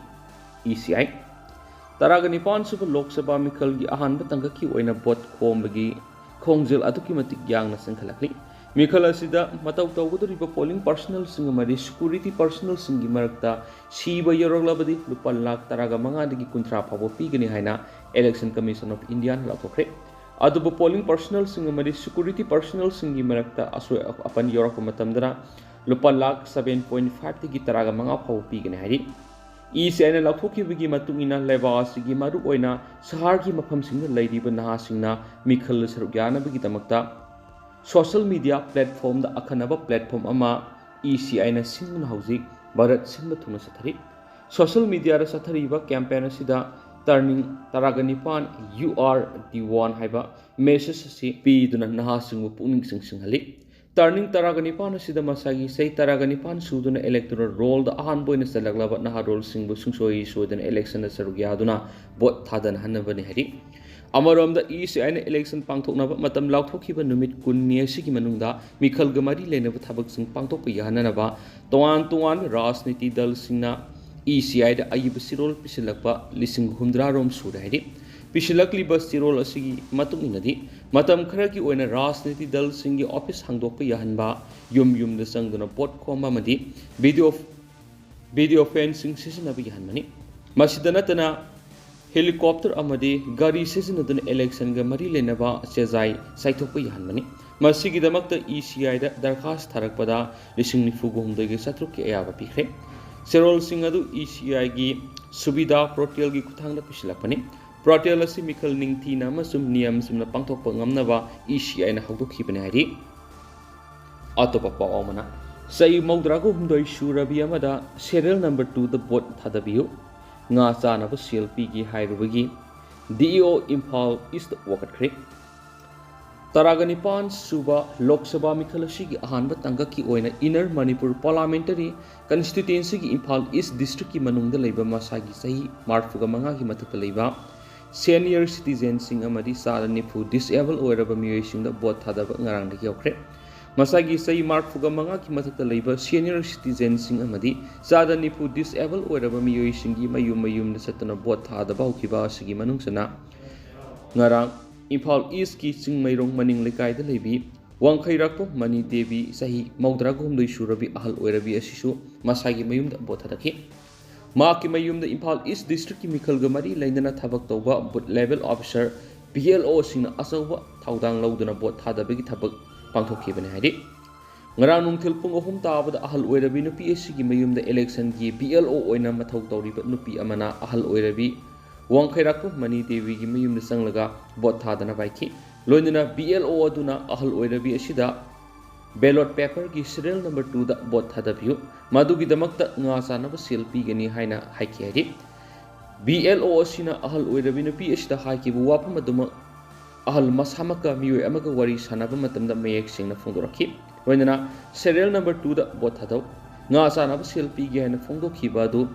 E C I, ꯇꯔꯥꯒ ꯅꯤꯄꯥꯟ ꯁꯨꯕ ꯂꯣꯛ ꯁꯚꯥ ꯃꯤꯈꯜꯒꯤ ꯑꯍꯥꯟꯕ ꯇꯥꯡꯀꯛꯀꯤ ꯑꯣꯏꯅ vote ꯈꯣꯝꯕꯒꯤ ꯈꯣꯡꯖꯦꯜ ꯑꯗꯨꯛꯀꯤ ꯃꯇꯤꯛ ꯌꯥꯡꯅ ꯆꯪꯈꯠꯂꯛꯂꯤ꯫ ꯃꯤꯈꯜ ꯑꯁꯤꯗ ꯃꯇꯧ ꯇꯧꯒꯗꯧꯔꯤꯕ polling personnelꯁꯤꯡ ꯑꯃꯗꯤ security personnelꯁꯤꯡꯒꯤ ꯃꯔꯛꯇ ꯁꯤꯕ ꯌꯥꯎꯔꯛꯂꯕꯗꯤ ꯂꯨꯄꯥ ꯂꯥꯈ ꯇꯔꯥꯒ ꯃꯉꯥꯗꯒꯤ ꯀꯨꯟꯊ꯭ꯔꯥ ꯐꯥꯎꯕ ꯄꯤꯒꯅꯤ ꯍꯥꯏꯅ Election Commission of Indiaꯅ ꯂꯥꯎꯊꯣꯛꯈ꯭ꯔꯦ꯫ ꯑꯗꯨꯕꯨ polling personnelꯁꯤꯡ ꯑꯃꯗꯤ security personnelꯁꯤꯡꯒꯤ ꯃꯔꯛꯇ ꯑꯁꯣꯏ ꯑꯄꯟ ꯌꯥꯎꯔꯛꯄ ꯃꯇꯝꯗꯅ ꯂꯨꯄꯥ ꯂꯥꯈ seven point fiveꯗꯒꯤ ꯇꯔꯥꯒ ꯃꯉꯥ ꯐꯥꯎꯕ ꯄꯤꯒꯅꯤ ꯍꯥꯏꯔꯤ꯫ E C Iꯅ ꯂꯥꯎꯊꯣꯛꯈꯤꯕꯒꯤ ꯃꯇꯨꯡ ꯏꯟꯅ ꯂꯩꯕꯥꯛ ꯑꯁꯤꯒꯤ ꯃꯔꯨꯑꯣꯏꯅ ꯁꯍꯔꯒꯤ ꯃꯐꯝꯁꯤꯡꯗ ꯂꯩꯔꯤꯕ ꯅꯍꯥꯁꯤꯡꯅ ꯃꯤꯈꯜꯗ ꯁꯔꯨꯛ ꯌꯥꯅꯕꯒꯤꯗꯃꯛꯇ social media platformꯗ ꯑꯈꯟꯅꯕ platform ꯑꯃ E C Iꯅ ꯁꯤꯟꯗꯨꯅ ꯍꯧꯖꯤꯛ ꯚꯥꯔꯠ ꯁꯤꯟꯕ ꯊꯨꯡꯅ ꯆꯠꯊꯔꯤ꯫ Social mediaꯗ ꯆꯠꯊꯔꯤꯕ campaign ꯑꯁꯤꯗ Turning ꯇꯔꯥꯒ ꯅꯤꯄꯥꯟ You Are the One ꯍꯥꯏꯕ message ꯑꯁꯤ ꯄꯤꯗꯨꯅ ꯅꯍꯥꯁꯤꯡꯕꯨ ꯄꯨꯛꯅꯤꯡ ꯆꯤꯡꯁꯤꯟꯍꯜꯂꯤ꯫ Turning ꯇꯔꯥꯒ ꯅꯤꯄꯥꯟ ꯑꯁꯤꯗ ꯃꯁꯥꯒꯤ ꯆꯍꯤ ꯇꯔꯥꯒ ꯅꯤꯄꯥꯟ ꯁꯨꯗꯨꯅ electoral rollꯗ ꯑꯍꯥꯟꯕ ꯑꯣꯏꯅ ꯆꯜꯂꯛꯂꯕ ꯅꯍꯥꯔꯣꯜꯁꯤꯡꯕꯨ ꯁꯨꯡꯁꯣꯏ ꯁꯣꯏꯗꯅ electionꯗ ꯁꯔꯨꯛ ꯌꯥꯗꯨꯅ vote ꯊꯥꯗꯅꯍꯟꯅꯕꯅꯤ ꯍꯥꯏꯔꯤ꯫ ꯑꯃꯔꯣꯝꯗ, ECIꯅ election ꯄꯥꯡꯊꯣꯛꯅꯕ ꯃꯇꯝ ꯂꯥꯎꯊꯣꯛꯈꯤꯕ ꯅꯨꯃꯤꯠ ꯀꯨꯟꯅꯤ ꯑꯁꯤꯒꯤ ꯃꯅꯨꯡꯗ ꯃꯤꯈꯜꯒ ꯃꯔꯤ ꯂꯩꯅꯕ ꯊꯕꯛꯁꯤꯡ ꯄꯥꯡꯊꯣꯛꯄ ꯌꯥꯍꯟꯅꯅꯕ ꯇꯣꯉꯥꯟ ꯇꯣꯉꯥꯟꯕ ꯔꯥꯖꯅꯤꯇꯤ ꯗꯜꯁꯤꯡꯅ ECIꯗ ꯑꯏꯕ ꯆꯦꯔꯣꯜ ꯄꯤꯁꯤꯜꯂꯛꯄ ꯂꯤꯁꯤꯡ ꯍꯨꯝꯗ꯭ꯔꯥ ꯔꯣꯝ ꯁꯨꯔꯦ ꯍꯥꯏꯔꯤ꯫ ꯄꯤꯁꯤꯜꯂꯛꯂꯤꯕ ꯆꯦꯔꯣꯜ ꯑꯁꯤꯒꯤ ꯃꯇꯨꯡ ꯏꯟꯅꯗꯤ, ꯃꯇꯝ ꯈꯔꯒꯤ ꯑꯣꯏꯅ ꯔꯥꯖꯅꯤꯇꯤ ꯗꯜꯁꯤꯡꯒꯤ office ꯍꯥꯡꯗꯣꯛꯄ ꯌꯥꯍꯟꯕ, ꯌꯨꯝ ꯌꯨꯝꯗ ꯆꯪꯗꯨꯅ vote ꯈꯣꯝꯕ ꯑꯃꯗꯤ video, video fanꯁꯤꯡ ꯁꯤꯖꯤꯟꯅꯕ ꯌꯥꯍꯟꯕꯅꯤ꯫ ꯃꯁꯤꯗ ꯅꯠꯇꯅ helicopter ꯑꯃꯗꯤ ꯒꯥꯔꯤ ꯁꯤꯖꯤꯟꯅꯗꯨꯅ electionꯒ ꯃꯔꯤ ꯂꯩꯅꯕ ꯆꯦꯖꯥꯏ ꯆꯥꯏꯊꯣꯛꯄ ꯌꯥꯍꯟꯕꯅꯤ꯫ ꯃꯁꯤꯒꯤꯗꯃꯛꯇ ECIꯗ ꯗꯔꯈꯥꯁ ꯊꯥꯔꯛꯄꯗ ꯂꯤꯁꯤꯡ ꯅꯤꯐꯨꯒ ꯍꯨꯝꯗꯣꯏꯒ ꯆꯥꯇ꯭ꯔꯨꯛꯀꯤ ꯑꯌꯥꯕ ꯄꯤꯈ꯭ꯔꯦ꯫ ꯆꯦꯔꯣꯜꯁꯤꯡ ꯑꯗꯨ ECIꯒꯤ ꯁꯨꯕꯤꯗꯥ portalꯒꯤ ꯈꯨꯠꯊꯥꯡꯗ ꯄꯤꯁꯤꯜꯂꯛꯄꯅꯤ꯫ Portal ꯑꯁꯤ ꯃꯤꯈꯜ ꯅꯤꯡꯊꯤꯅ ꯑꯃꯁꯨꯡ ꯅꯤꯌꯝ ꯆꯨꯝꯅ ꯄꯥꯡꯊꯣꯛꯄ ꯉꯝꯅꯕ ECIꯅ ꯍꯧꯗꯣꯛꯈꯤꯕꯅꯤ ꯍꯥꯏꯔꯤ꯫ ꯑꯇꯣꯞꯄ ꯄꯥꯎ ꯑꯃꯅ, ꯆꯍꯤ ꯃꯧꯗ꯭ꯔꯥꯒ ꯍꯨꯝꯗꯣꯏ ꯁꯨꯔꯕꯤ ꯑꯃꯗ serial number twoꯗ vote ꯊꯥꯗꯕꯤꯌꯨ, ꯉꯥ ꯆꯥꯅꯕ ꯁꯦꯜ ꯄꯤꯒꯦ ꯍꯥꯏꯔꯨꯕꯒꯤ DEO ꯏꯝꯐꯥꯜ Eastꯇ ꯋꯥꯀꯠꯈ꯭ꯔꯦ꯫ ꯇꯔꯥꯒ ꯅꯤꯄꯥꯟ ꯁꯨꯕ ꯂꯣꯛ ꯁꯚꯥ ꯃꯤꯈꯜ ꯑꯁꯤꯒꯤ ꯑꯍꯥꯟꯕ ꯇꯥꯡꯀꯛꯀꯤ ꯑꯣꯏꯅ Inner Manipur Parliamentary Constituencyꯒꯤ Imphal East Districtꯀꯤ ꯃꯅꯨꯡꯗ ꯂꯩꯕ ꯃꯁꯥꯒꯤ ꯆꯍꯤ ꯃꯔꯐꯨꯒ ꯃꯉꯥꯒꯤ ꯃꯊꯛꯇ ꯂꯩꯕ senior citizenꯁꯤꯡ ꯑꯃꯗꯤ ꯆꯥꯗ ꯅꯤꯐꯨ disable ꯑꯣꯏꯔꯕ ꯃꯤꯑꯣꯏꯁꯤꯡꯗ vote ꯊꯥꯗꯕ ꯉꯔꯥꯡꯗꯒꯤ ꯍꯧꯈ꯭ꯔꯦ꯫ ꯃꯁꯥꯒꯤ ꯆꯍꯤ ꯃꯔꯐꯨꯒ ꯃꯉꯥꯒꯤ ꯃꯊꯛꯇ ꯂꯩꯕ senior citizenꯁꯤꯡ ꯑꯃꯗꯤ ꯆꯥꯗ ꯅꯤꯐꯨ disable ꯑꯣꯏꯔꯕ ꯃꯤꯑꯣꯏꯁꯤꯡꯒꯤ ꯃꯌꯨꯝ ꯃꯌꯨꯝꯗ ꯆꯠꯇꯨꯅ vote ꯊꯥꯗꯕ ꯍꯧꯈꯤꯕ ꯑꯁꯤꯒꯤ ꯃꯅꯨꯡ ꯆꯟꯅ ꯉꯔꯥꯡ ꯏꯝꯐꯥꯜ Eastꯀꯤ ꯆꯤꯡꯃꯩꯔꯣꯡ ꯃꯅꯤꯡ ꯂꯩꯀꯥꯏꯗ ꯂꯩꯕꯤ ꯋꯥꯡꯈꯩꯔꯥꯛꯄꯝ ꯃꯅꯤ ꯗꯦꯕꯤ, ꯆꯍꯤ ꯃꯧꯗ꯭ꯔꯥꯒ ꯍꯨꯝꯗꯣꯏ ꯁꯨꯔꯕꯤ ꯑꯍꯜ ꯑꯣꯏꯔꯕꯤ ꯑꯁꯤꯁꯨ ꯃꯁꯥꯒꯤ ꯃꯌꯨꯝꯗ vote ꯊꯥꯗꯈꯤ꯫ ꯃꯍꯥꯛꯀꯤ ꯃꯌꯨꯝꯗ ꯏꯝꯐꯥꯜ East Districtꯀꯤ ꯃꯤꯈꯜꯒ ꯃꯔꯤ ꯂꯩꯅꯅ ꯊꯕꯛ ꯇꯧꯕ booth level officer, BLOꯁꯤꯡꯅ ꯑꯆꯧꯕ ꯊꯧꯗꯥꯡ ꯂꯧꯗꯨꯅ vote ꯊꯥꯗꯕꯒꯤ ꯊꯕꯛ ꯄꯥꯡꯊꯣꯛꯈꯤꯕꯅꯤ ꯍꯥꯏꯔꯤ꯫ ꯉꯔꯥꯡ ꯅꯨꯡꯊꯤꯜ ꯄꯨꯡ ꯑꯍꯨꯝ ꯇꯥꯕꯗ ꯑꯍꯜ ꯑꯣꯏꯔꯕꯤ ꯅꯨꯄꯤ ꯑꯁꯤꯒꯤ ꯃꯌꯨꯝꯗ electionꯒꯤ BLO ꯑꯣꯏꯅ ꯃꯊꯧ ꯇꯧꯔꯤꯕ ꯅꯨꯄꯤ ꯑꯃꯅ ꯑꯍꯜ ꯑꯣꯏꯔꯕꯤ ꯋꯥꯡꯈꯩꯔꯥꯛꯄꯝ ꯃꯅꯤ ꯗꯦꯕꯤꯒꯤ ꯃꯌꯨꯝꯗ ꯆꯪꯂꯒ vote ꯊꯥꯗꯅꯕ ꯍꯥꯏꯈꯤ꯫ ꯂꯣꯏꯅꯅ BLO ꯑꯗꯨꯅ ꯑꯍꯜ ꯑꯣꯏꯔꯕꯤ ꯑꯁꯤꯗ ballot paperꯒꯤ serial number twoꯗ vote ꯊꯥꯗꯕꯤꯌꯨ, ꯃꯗꯨꯒꯤꯗꯃꯛꯇ ꯉꯥ ꯆꯥꯅꯕ ꯁꯦꯜ ꯄꯤꯒꯅꯤ ꯍꯥꯏꯅ ꯍꯥꯏꯈꯤ ꯍꯥꯏꯔꯤ꯫ BLO ꯑꯁꯤꯅ ꯑꯍꯜ ꯑꯣꯏꯔꯕꯤ ꯅꯨꯄꯤ ꯑꯁꯤꯗ ꯍꯥꯏꯈꯤꯕ ꯋꯥꯐꯝ ꯑꯗꯨꯃꯛ ꯑꯍꯜ ꯃꯁꯥꯃꯛꯀ ꯃꯤꯑꯣꯏ ꯑꯃꯒ ꯋꯥꯔꯤ ꯁꯥꯟꯅꯕ ꯃꯇꯝꯗ ꯃꯌꯦꯛ ꯁꯦꯡꯅ ꯐꯣꯡꯗꯣꯔꯛꯈꯤ꯫ ꯂꯣꯏꯅꯅ serial number two ꯗ ꯚꯣꯠ ꯊꯥꯗꯧ, ꯉꯥ ꯆꯥꯅꯕ ꯁꯦꯜ ꯄꯤꯒꯦ ꯍꯥꯏꯅ ꯐꯣꯡꯗꯣꯛꯈꯤꯕ ꯑꯗꯨ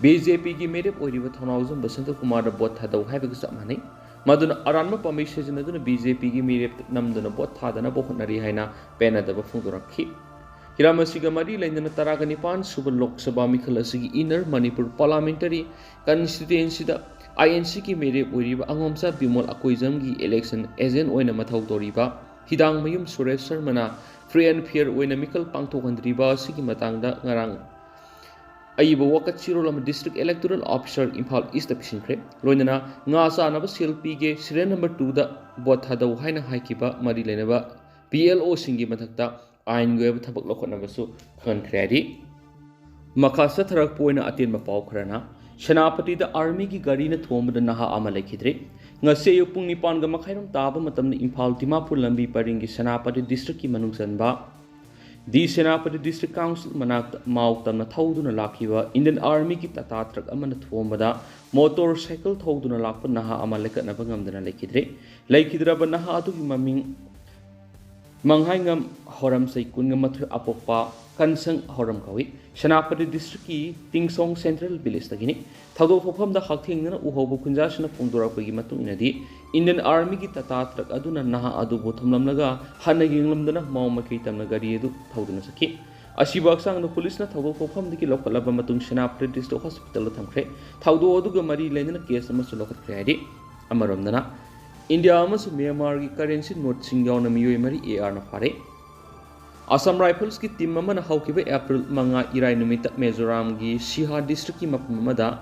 ꯕꯤ ꯖꯦ ꯄꯤꯒꯤ ꯃꯤꯔꯦꯞ ꯑꯣꯏꯔꯤꯕ ꯊꯧꯅꯥꯎꯖꯝ ꯕꯁꯟꯇ ꯀꯨꯃꯥꯔꯗ ꯚꯣꯠ ꯊꯥꯗꯧ ꯍꯥꯏꯕꯒ ꯆꯞ ꯃꯥꯟꯅꯩ꯫ ꯃꯗꯨꯅ ꯑꯔꯥꯟꯕ ꯄꯥꯝꯕꯩ ꯁꯤꯖꯤꯟꯅꯗꯨꯅ ꯕꯤ ꯖꯦ ꯄꯤꯒꯤ ꯃꯤꯔꯦꯞ ꯅꯝꯗꯨꯅ ꯚꯣꯠ ꯊꯥꯗꯅꯕ ꯍꯣꯠꯅꯔꯤ ꯍꯥꯏꯅ ꯄꯦꯟꯅꯗꯕ ꯐꯣꯡꯗꯣꯔꯛꯈꯤ꯫ ꯍꯤꯔꯝ ꯑꯁꯤꯒ ꯃꯔꯤ ꯂꯩꯅꯅ ꯇꯔꯥꯒ ꯅꯤꯄꯥꯟ ꯁꯨꯕ ꯂꯣꯛ ꯁꯚꯥ ꯃꯤꯈꯜ ꯑꯁꯤꯒꯤ Inner Manipur Parliamentary Constituency ꯗ ꯑꯥꯏ ꯑꯦꯟ ꯁꯤ ꯒꯤ ꯃꯤꯔꯦꯞ ꯑꯣꯏꯔꯤꯕ ꯑꯉꯣꯝꯆꯥ ꯕꯤꯃꯣꯜ ꯑꯀꯣꯏꯖꯝꯒꯤ election agent ꯑꯣꯏꯅ ꯃꯊꯧ ꯇꯧꯔꯤꯕ ꯍꯤꯗꯥꯡꯃꯌꯨꯝ ꯁꯨꯔꯦꯁ ꯁꯔꯃꯅ free and fair ꯑꯣꯏꯅ ꯃꯤꯈꯜ ꯄꯥꯡꯊꯣꯛꯍꯟꯗ꯭ꯔꯤꯕ ꯑꯁꯤꯒꯤ ꯃꯇꯥꯡꯗ ꯉꯔꯥꯡ ꯑꯏꯕ ꯋꯥꯀꯠ ꯆꯦꯔꯣꯜ ꯑꯃ District Electoral Officer, Imphal East ꯇ ꯄꯤꯁꯤꯟꯈ꯭ꯔꯦ꯫ ꯂꯣꯏꯅꯅ ꯉꯥ ꯆꯥꯅꯕ ꯁꯦꯜ ꯄꯤꯒꯦ, serial number two ꯗ ꯚꯣꯠ ꯊꯥꯗꯧ ꯍꯥꯏꯅ ꯍꯥꯏꯈꯤꯕ ꯃꯔꯤ ꯂꯩꯅꯕ ꯕꯤ ꯑꯦꯜ ꯑꯣꯁꯤꯡꯒꯤ ꯃꯊꯛꯇ ꯑꯥꯏꯟꯒꯤ ꯑꯣꯏꯕ ꯊꯕꯛ ꯂꯧꯈꯠꯅꯕꯁꯨ ꯈꯪꯍꯟꯈ꯭ꯔꯦ ꯍꯥꯏꯔꯤ꯫ ꯃꯈꯥ ꯆꯠꯊꯔꯛꯄ ꯑꯣꯏꯅ ꯑꯇꯦꯟꯕ ꯄꯥꯎ ꯈꯔꯅ, ꯁꯦꯅꯥꯄꯇꯤꯗ ꯑꯥꯔꯃꯤꯒꯤ ꯒꯥꯔꯤꯅ ꯊꯣꯝꯕꯗ ꯅꯍꯥ ꯑꯃ ꯂꯩꯈꯤꯗ꯭ꯔꯦ꯫ ꯉꯁꯤ ꯑꯌꯨꯛ ꯄꯨꯡ ꯅꯤꯄꯥꯟꯒ ꯃꯈꯥꯏꯔꯣꯝ ꯇꯥꯕ ꯃꯇꯝꯗ ꯏꯝꯐꯥꯜ ꯗꯤꯃꯥꯄꯨꯔ ꯂꯝꯕꯤ ꯄꯔꯤꯡꯒꯤ ꯁꯦꯅꯥꯄꯇꯤ district ꯀꯤ ꯃꯅꯨꯡ ꯆꯟꯕ ꯗꯤ ꯁꯦꯅꯥꯄꯇꯤ District Council ꯃꯅꯥꯛꯇ ꯃꯥꯎ ꯇꯝꯅ ꯊꯧꯗꯨꯅ ꯂꯥꯛꯈꯤꯕ Indian Army ꯒꯤ Tata truck ꯑꯃꯅ ꯊꯣꯝꯕꯗ motorcycle ꯊꯧꯗꯨꯅ ꯂꯥꯛꯄ ꯅꯍꯥ ꯑꯃ ꯂꯩꯈꯠꯅꯕ ꯉꯝꯗꯅ ꯂꯩꯈꯤꯗ꯭ꯔꯦ꯫ ꯂꯩꯈꯤꯗ꯭ꯔꯕ ꯅꯍꯥ ꯑꯗꯨꯒꯤ ꯃꯃꯤꯡ ꯃꯪꯍꯥꯏꯉꯝ ꯍꯣꯔꯝꯆꯩ, ꯀꯨꯟꯒ ꯃꯥꯊꯣꯏ, ꯑꯄꯣꯛꯄ ꯀꯟꯁꯪ ꯍꯣꯔꯝ ꯀꯧꯏ꯫ ꯁꯦꯅꯥꯄꯇꯤ district ꯀꯤ ꯇꯤꯡꯁꯣꯡ Central Village ꯇꯒꯤꯅꯤ꯫ ꯊꯧꯗꯣꯛ ꯊꯣꯛꯐꯝꯗ ꯍꯛꯊꯦꯡꯅꯅ ꯎꯍꯧꯕ ꯈꯨꯟꯖꯥꯁꯤꯡꯅ ꯐꯣꯡꯗꯣꯔꯛꯄꯒꯤ ꯃꯇꯨꯡ ꯏꯟꯅꯗꯤ, Indian Army ꯒꯤ Tata truck ꯑꯗꯨꯅ ꯅꯍꯥ ꯑꯗꯨꯕꯨ ꯊꯣꯝꯂꯝꯂꯒ ꯍꯟꯅ ꯌꯦꯡꯂꯝꯗꯅ ꯃꯥꯎ ꯃꯥꯏꯀꯩ ꯇꯝꯅ ꯒꯥꯔꯤ ꯑꯗꯨ ꯊꯧꯗꯨꯅ ꯆꯠꯈꯤ꯫ ꯑꯁꯤꯕ ꯍꯛꯆꯥꯡꯗꯨ ꯄꯨꯂꯤꯁꯅ ꯊꯧꯗꯣꯛ ꯊꯣꯛꯐꯝꯗꯒꯤ ꯂꯧꯈꯠꯂꯕ ꯃꯇꯨꯡ ꯁꯦꯅꯥꯄꯇꯤ District Hospital ꯗ ꯊꯝꯈ꯭ꯔꯦ꯫ ꯊꯧꯗꯣꯛ ꯑꯗꯨꯒ ꯃꯔꯤ ꯂꯩꯅꯅ case ꯑꯃꯁꯨ ꯂꯧꯈꯠꯈ꯭ꯔꯦ ꯍꯥꯏꯔꯤ꯫ ꯑꯃꯔꯣꯝꯗꯅ, ꯏꯟꯗꯤꯌꯥ ꯑꯃꯁꯨꯡ ꯃ꯭ꯌꯥꯟꯃꯥꯔꯒꯤ currency note ꯁꯤꯡ ꯌꯥꯎꯅ ꯃꯤꯑꯣꯏ ꯃꯔꯤ ꯑꯦ ꯑꯥꯔ ꯅ ꯐꯥꯔꯦ꯫ ꯑꯁꯥꯝ Rifles ꯀꯤ team ꯑꯃꯅ ꯍꯧꯈꯤꯕ April ꯃꯉꯥ ꯏꯔꯥꯏ ꯅꯨꯃꯤꯠꯇ ꯃꯤꯖꯣꯔꯥꯝꯒꯤ ꯁꯤꯍꯥ district ꯀꯤ ꯃꯐꯝ ꯑꯃꯗ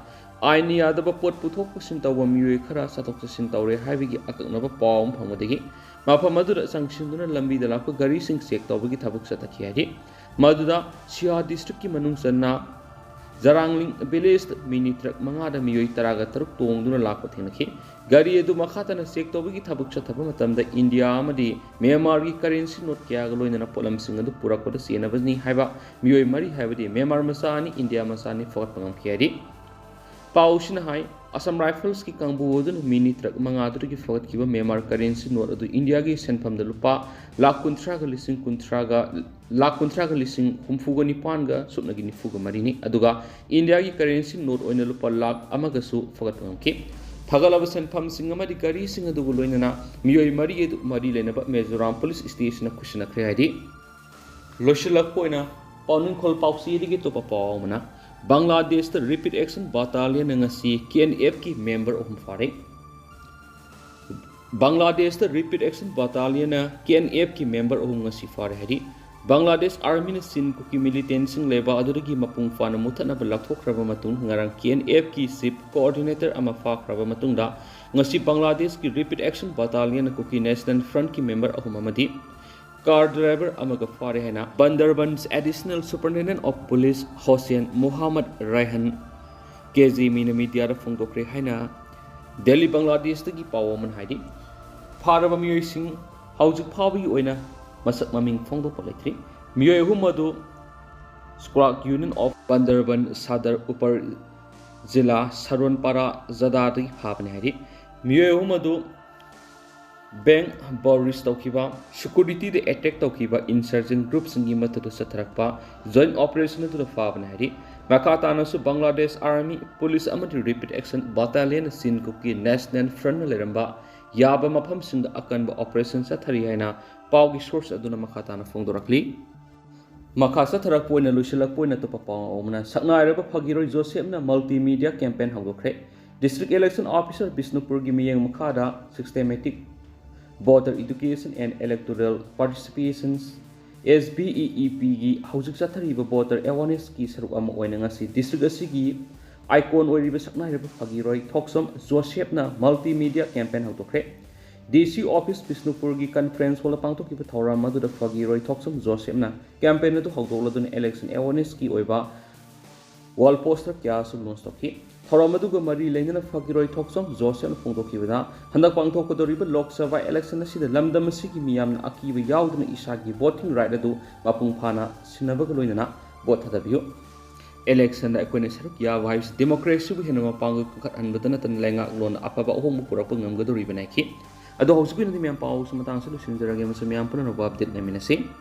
ꯑꯥꯏꯟꯅ ꯌꯥꯗꯕ ꯄꯣꯠ ꯄꯨꯊꯣꯛ ꯄꯨꯁꯤꯟ ꯇꯧꯕ ꯃꯤꯑꯣꯏ ꯈꯔ ꯆꯠꯊꯣꯛ ꯆꯠꯁꯤꯟ ꯇꯧꯔꯦ ꯍꯥꯏꯕꯒꯤ ꯑꯀꯛꯅꯕ ꯄꯥꯎ ꯑꯃ ꯐꯪꯕꯗꯒꯤ ꯃꯐꯝ ꯑꯗꯨꯗ ꯆꯪꯁꯤꯟꯗꯨꯅ ꯂꯝꯕꯤꯗ ꯂꯥꯛꯄ ꯒꯥꯔꯤꯁꯤꯡ check ꯇꯧꯕꯒꯤ ꯊꯕꯛ ꯆꯠꯊꯈꯤ ꯍꯥꯏꯔꯤ꯫ ꯃꯗꯨꯗ ꯁꯤꯍꯥ district ꯀꯤ ꯃꯅꯨꯡ ꯆꯟꯅ ꯖꯔꯥꯡꯂꯤꯡ village ꯇ mini truck ꯃꯉꯥꯗ ꯃꯤꯑꯣꯏ ꯇꯔꯥꯒ ꯇꯔꯨꯛ ꯇꯣꯡꯗꯨꯅ ꯂꯥꯛꯄ ꯊꯦꯡꯅꯈꯤ꯫ ꯒꯥꯔꯤ ꯑꯗꯨ ꯃꯈꯥ ꯇꯥꯅ check ꯇꯧꯕꯒꯤ ꯊꯕꯛ ꯆꯠꯊꯕ ꯃꯇꯝꯗ ꯏꯟꯗꯤꯌꯥ ꯑꯃꯗꯤ ꯃ꯭ꯌꯥꯟꯃꯥꯔꯒꯤ currency note ꯀꯌꯥꯒ ꯂꯣꯏꯅꯅ ꯄꯣꯠꯂꯝꯁꯤꯡ ꯑꯗꯨ ꯄꯨꯔꯛꯄꯗ ꯆꯦꯟꯅꯕꯅꯤ ꯍꯥꯏꯕ ꯃꯤꯑꯣꯏ ꯃꯔꯤ ꯍꯥꯏꯕꯗꯤ ꯃ꯭ꯌꯥꯟꯃꯥꯔ ꯃꯆꯥ ꯑꯅꯤ, ꯏꯟꯗꯤꯌꯥ ꯃꯆꯥ ꯑꯅꯤ ꯐꯒꯠꯄ ꯉꯝꯈꯤ ꯍꯥꯏꯔꯤ꯫ ꯄꯥꯎꯁꯤꯅ ꯍꯥꯏ, ꯑꯁꯥꯝ ꯔꯥꯏꯐꯜꯁꯀꯤ ꯀꯥꯡꯕꯨ ꯑꯗꯨꯅ ꯃꯤꯅꯤ ꯇ꯭ꯔꯛ ꯃꯉꯥꯗꯨꯗꯒꯤ ꯐꯒꯠꯈꯤꯕ ꯃ꯭ꯌꯥꯟꯃꯥꯔ ꯀꯔꯦꯟꯁꯤ ꯅꯣꯠ ꯑꯗꯨ ꯏꯟꯗꯤꯌꯥꯒꯤ ꯁꯦꯟꯐꯝꯗ ꯂꯨꯄꯥ ꯂꯥꯈ ꯀꯨꯟꯊ꯭ꯔꯥꯒ ꯂꯤꯁꯤꯡ ꯀꯨꯟꯊ꯭ꯔꯥꯒ, ꯂꯥꯈ ꯀꯨꯟꯊ꯭ꯔꯥꯒ ꯂꯤꯁꯤꯡ ꯍꯨꯝꯐꯨꯒ ꯅꯤꯄꯥꯟꯒ ꯁꯨꯞꯅꯒꯤ ꯅꯤꯐꯨꯒ ꯃꯔꯤꯅꯤ꯫ ꯑꯗꯨꯒ ꯏꯟꯗꯤꯌꯥꯒꯤ ꯀꯔꯦꯟꯁꯤ ꯅꯣꯠ ꯑꯣꯏꯅ ꯂꯨꯄꯥ ꯂꯥꯈ ꯑꯃꯒꯁꯨ ꯐꯒꯠꯄ ꯉꯝꯈꯤ꯫ ꯐꯒꯠꯂꯕ ꯁꯦꯟꯐꯝꯁꯤꯡ ꯑꯃꯗꯤ ꯒꯥꯔꯤꯁꯤꯡ ꯑꯗꯨꯒ ꯂꯣꯏꯅꯅ ꯃꯤꯑꯣꯏ ꯃꯔꯤ ꯑꯗꯨ ꯃꯔꯤ ꯂꯩꯅꯕ ꯃꯤꯖꯣꯔꯥꯝ ꯄꯨꯂꯤꯁ ꯁ꯭ꯇꯦꯁꯟꯅ ꯈꯨꯠꯁꯤꯟꯅꯈ꯭ꯔꯦ ꯍꯥꯏꯔꯤ꯫ ꯂꯣꯏꯁꯤꯜꯂꯛꯄ ꯑꯣꯏꯅ ꯄꯥꯎꯅꯤꯡꯈꯣꯜ ꯄꯥꯎꯆꯦꯗꯒꯤ ꯑꯇꯣꯞꯄ ꯄꯥꯎ ꯑꯃꯅ, ꯕꯪꯒ꯭ꯂꯥꯗꯦꯁꯇ ꯔꯦꯄꯤꯗ ꯑꯦꯛꯁꯟ ꯕꯠꯇꯥꯂꯤꯌꯟꯅ ꯉꯁꯤ ꯀꯦ ꯑꯦꯟ ꯑꯦꯐꯀꯤ ꯃꯦꯝꯕꯔ ꯑꯍꯨꯝ ꯐꯥꯔꯦ꯫ ꯕꯪꯒ꯭ꯂꯥꯗꯦꯁꯇ ꯔꯦꯄꯤꯗ ꯑꯦꯛꯁꯟ ꯕꯠꯇꯥꯂꯤꯌꯟꯅ ꯀꯦ ꯑꯦꯟ ꯑꯦꯐꯀꯤ ꯃꯦꯝꯕꯔ ꯑꯍꯨꯝ ꯉꯁꯤ ꯐꯥꯔꯦ ꯍꯥꯏꯔꯤ꯫ ꯕꯪꯒ꯭ꯂꯥꯗꯦꯁ ꯑꯥꯔꯃꯤꯅ ꯆꯤꯟ ꯀꯨꯀꯤ ꯃꯤꯂꯤꯇꯦꯟꯁꯤꯡ ꯂꯩꯕꯥꯛ ꯑꯗꯨꯗꯒꯤ ꯃꯄꯨꯡ ꯐꯥꯅ ꯃꯨꯠꯊꯠꯅꯕ ꯂꯥꯛꯊꯣꯛꯈ꯭ꯔꯕ ꯃꯇꯨꯡ, ꯉꯔꯥꯡ ꯀꯦ ꯑꯦꯟ ꯑꯦꯐꯀꯤ ꯆꯤꯐ ꯀꯣꯑꯣꯔꯗꯤꯅꯦꯇꯔ ꯑꯃ ꯐꯥꯈ꯭ꯔꯕ ꯃꯇꯨꯡꯗ, ꯉꯁꯤ ꯕꯪꯒ꯭ꯂꯥꯗꯦꯁꯀꯤ ꯔꯦꯄꯤꯗ ꯑꯦꯛꯁꯟ ꯕꯠꯇꯥꯂꯤꯌꯟꯅ ꯀꯨꯀꯤ ꯅꯦꯁꯅꯦꯜ ꯐ꯭ꯔꯟꯠꯀꯤ ꯃꯦꯝꯕꯔ ꯑꯍꯨꯝ ꯑꯃꯗꯤ ꯀꯥꯔ ꯗ꯭ꯔꯥꯏꯚꯔ ꯑꯃꯒ ꯐꯥꯔꯦ ꯍꯥꯏꯅ ꯕꯟꯗꯔꯕꯟꯁ additional superintendent of police Hossain Muhammad Raihan, K G ꯃꯤꯅ ꯃꯤꯗꯤꯌꯥꯗ ꯐꯣꯡꯗꯣꯛꯈ꯭ꯔꯦ ꯍꯥꯏꯅ ꯗꯦꯜꯂꯤ ꯕꯪꯒ꯭ꯂꯥꯗꯦꯁꯇꯒꯤ ꯄꯥꯎ ꯑꯃꯅ ꯍꯥꯏꯔꯤ꯫ ꯐꯥꯔꯕ ꯃꯤꯑꯣꯏꯁꯤꯡ ꯍꯧꯖꯤꯛ ꯐꯥꯎꯕꯒꯤ ꯑꯣꯏꯅ ꯃꯁꯛ ꯃꯃꯤꯡ ꯐꯣꯡꯗꯣꯛꯄ ꯂꯩꯇ꯭ꯔꯤ꯫ ꯃꯤꯑꯣꯏ ꯑꯍꯨꯝ ꯑꯗꯨ ꯁ꯭ꯀ꯭ꯋꯥꯛ ꯌꯨꯅꯤꯌꯟ ꯑꯣꯐ ꯕꯟꯗꯔꯕꯟ ꯁꯥꯗꯔ ꯎꯄꯔ ꯖꯤꯂꯥ ꯁꯔꯣꯟꯄꯥꯔꯥ ꯖꯗꯥꯗꯒꯤ ꯐꯥꯕꯅꯤ ꯍꯥꯏꯔꯤ꯫ ꯃꯤꯑꯣꯏ ꯑꯍꯨꯝ ꯑꯗꯨ ꯕꯦꯡꯛ ꯕꯣꯔꯤꯁ ꯇꯧꯈꯤꯕ, ꯁꯦꯀ꯭ꯌꯨꯔꯤꯇꯤꯗ ꯑꯦꯇꯦꯛ ꯇꯧꯈꯤꯕ ꯏꯟꯁꯔꯖꯦꯟꯠ ꯒ꯭ꯔꯨꯞꯁꯤꯡꯒꯤ ꯃꯊꯛꯇ ꯆꯠꯊꯔꯛꯄ ꯖꯣꯏꯟꯠ ꯑꯣꯄꯔꯦꯁꯟ ꯑꯗꯨꯗ ꯐꯥꯕꯅꯤ ꯍꯥꯏꯔꯤ꯫ ꯃꯈꯥ ꯇꯥꯅꯁꯨ ꯕꯪꯒ꯭ꯂꯥꯗꯦꯁ ꯑꯥꯔꯃꯤ, ꯄꯨꯂꯤꯁ ꯑꯃꯗꯤ ꯔꯦꯄꯤꯗ ꯑꯦꯛꯁꯟ ꯕꯠꯇꯥꯂꯤꯌꯟꯅ ꯆꯤꯟ ꯀꯨꯀꯤ ꯅꯦꯁꯅꯦꯜ ꯐ꯭ꯔꯟꯠꯅ ꯂꯩꯔꯝꯕ ꯌꯥꯕ ꯃꯐꯝꯁꯤꯡꯗ ꯑꯀꯟꯕ ꯑꯣꯄꯔꯦꯁꯟ ꯆꯠꯊꯔꯤ ꯍꯥꯏꯅ ꯄꯥꯎꯒꯤ ꯁꯣꯔꯁ ꯑꯗꯨꯅ ꯃꯈꯥ ꯇꯥꯅ ꯐꯣꯡꯗꯣꯔꯛꯂꯤ꯫ ꯃꯈꯥ ꯆꯠꯊꯔꯛꯄ ꯑꯣꯏꯅ ꯂꯣꯏꯁꯤꯜꯂꯛꯄ ꯑꯣꯏꯅ ꯑꯇꯣꯞꯄ ꯄꯥꯎ ꯑꯃꯅ, ꯁꯛꯅꯥꯏꯔꯕ ꯐꯒꯤꯔꯣꯏ ꯖꯣꯁꯦꯞꯅ ꯃꯜꯇꯤꯃꯤꯗꯤꯌꯥ ꯀꯦꯝꯄꯦꯟ ꯍꯧꯗꯣꯛꯈ꯭ꯔꯦ꯫ ꯗꯤꯁꯇ꯭ꯔꯤꯛ ꯏꯂꯦꯛꯁꯟ ꯑꯣꯐꯤꯁꯔ ꯕꯤꯁꯅꯨꯄꯨꯔꯒꯤ ꯃꯤꯠꯌꯦꯡ ꯃꯈꯥꯗ systematic voter education and electoral participation, S B E E P ꯒꯤ ꯍꯧꯖꯤꯛ ꯆꯠꯊꯔꯤꯕ ꯚꯣꯇꯔ ꯑꯦꯋꯥꯔꯅꯦꯁꯀꯤ ꯁꯔꯨꯛ ꯑꯃ ꯑꯣꯏꯅ ꯉꯁꯤ ꯗꯤꯁꯇ꯭ꯔꯤꯛ ꯑꯁꯤꯒꯤ ꯑꯥꯏꯀꯣꯟ ꯑꯣꯏꯔꯤꯕ ꯁꯛꯅꯥꯏꯔꯕ ꯐꯒꯤꯔꯣꯏ ꯊꯣꯛꯆꯣꯝ ꯖꯣꯁꯦꯞꯅ ꯃꯜꯇꯤꯃꯤꯗꯤꯌꯥ ꯀꯦꯝꯄꯦꯟ ꯍꯧꯗꯣꯛꯈ꯭ꯔꯦ꯫ ꯗꯤ ꯁꯤ ꯑꯣꯐꯤꯁ ꯕꯤꯁꯅꯨꯄꯨꯔꯒꯤ ꯀꯟꯐ꯭ꯔꯦꯟꯁ ꯍꯣꯜꯗ ꯄꯥꯡꯊꯣꯛꯈꯤꯕ ꯊꯧꯔꯝ ꯑꯗꯨꯗ ꯐꯒꯤꯔꯣꯏ ꯊꯣꯛꯆꯣꯝ ꯖꯣꯁꯦꯞꯅ ꯀꯦꯝꯄꯦꯟ ꯑꯗꯨ ꯍꯧꯗꯣꯛꯂꯗꯨꯅ ꯏꯂꯦꯛꯁꯟ ꯑꯦꯋꯥꯔꯅꯦꯁꯀꯤ ꯑꯣꯏꯕ ꯋꯥꯜ ꯄꯣꯁꯇꯔ ꯀꯌꯥꯁꯨ ꯂꯣꯟꯆ ꯇꯧꯈꯤ꯫ ꯊꯧꯔꯝ ꯑꯗꯨꯒ ꯃꯔꯤ ꯂꯩꯅꯅ ꯐꯒꯤꯔꯣꯏ ꯊꯣꯛꯆꯣꯝ ꯖꯣꯁꯦꯞꯅ ꯐꯣꯡꯗꯣꯛꯈꯤꯕꯗ, ꯍꯟꯗꯛ ꯄꯥꯡꯊꯣꯛꯀꯗꯧꯔꯤꯕ ꯂꯣꯛ ꯁꯚꯥ ꯏꯂꯦꯛꯁꯟ ꯑꯁꯤꯗ ꯂꯝꯗꯝ ꯑꯁꯤꯒꯤ ꯃꯤꯌꯥꯝꯅ ꯑꯀꯤꯕ ꯌꯥꯎꯗꯅ ꯏꯁꯥꯒꯤ ꯚꯣꯇꯤꯡ ꯔꯥꯏꯠ ꯑꯗꯨ ꯃꯄꯨꯡ ꯐꯥꯅ ꯁꯤꯟꯅꯕꯒ ꯂꯣꯏꯅꯅ ꯚꯣꯠ ꯊꯥꯗꯕꯤꯌꯨ꯫ ꯏꯂꯦꯛꯁꯟꯗ ꯑꯩꯈꯣꯏꯅ ꯁꯔꯨꯛ ꯌꯥꯕ ꯍꯥꯏꯕꯁꯤ ꯗꯦꯃꯣꯀ꯭ꯔꯦꯁꯤꯕꯨ ꯍꯦꯟꯅ ꯃꯄꯥꯡꯒꯜ ꯀꯟꯈꯠꯍꯟꯕꯗꯅ ꯅꯠꯇꯅ ꯂꯩꯉꯥꯛꯂꯣꯟꯗ ꯑꯐꯕ ꯑꯍꯣꯡꯕ ꯄꯨꯔꯛꯄ ꯉꯝꯒꯗꯧꯔꯤꯕꯅꯤ ꯍꯥꯏꯈꯤ꯫ ꯑꯗꯣ ꯍꯧꯖꯤꯛꯀꯤ ꯑꯣꯏꯅꯗꯤ ꯃꯌꯥꯝ ꯄꯥꯎꯁꯤ ꯃꯇꯥꯡꯁꯤ ꯂꯣꯏꯁꯤꯟꯖꯔꯒꯦ ꯑꯃꯁꯨꯡ ꯃꯌꯥꯝ ꯄꯨꯝꯅꯃꯛꯄꯨ ꯑꯞꯗꯦꯠ ꯂꯩꯃꯤꯟꯅꯁꯤ꯫